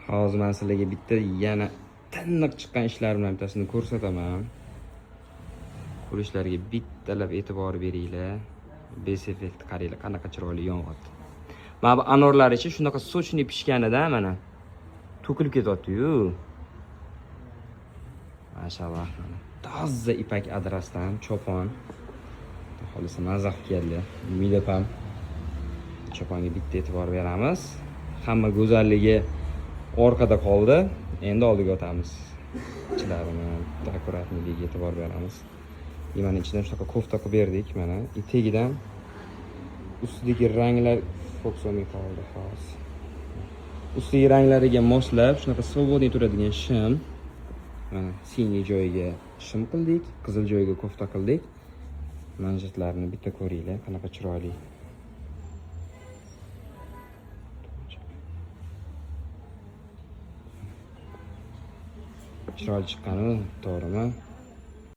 Hozir men sizlarga bitta yana tiniq chiqqan ishlar bilan bittasini ko'rsataman. Ko'rishlarga bittalab e'tibor beringlar. Без effekt qaranglar, qanaqa chiroyli yonyapti. Mana bu anorlar ichi shunaqa сочный pishganida mana to'kilib ketyapti-yu. Mashalloh, mana toza ipak adrasdan chopon. Xolisa maza qilib keldi. Umid opam choponga bitta e'tibor beramiz. Hamma go'zalligi orqada qoldi. Endi oldiga o'tamiz. Ichlarini bitta аккуратный ligiga e'tibor beramiz. И mana ichidan shunaqa kofta qilib berdik mana. И tagidan ustidagi ranglar fokus olmay qoldi hozir. Ustidagi ranglariga moslab shunaqa свободный turadigan shim. Mana синий joyiga shim qildik, qizil joyiga kofta qildik. Manjetlarni bitta ko'ringlar, qanaqa chiroyli. Chiroyli chiqqani, to'g'rimi?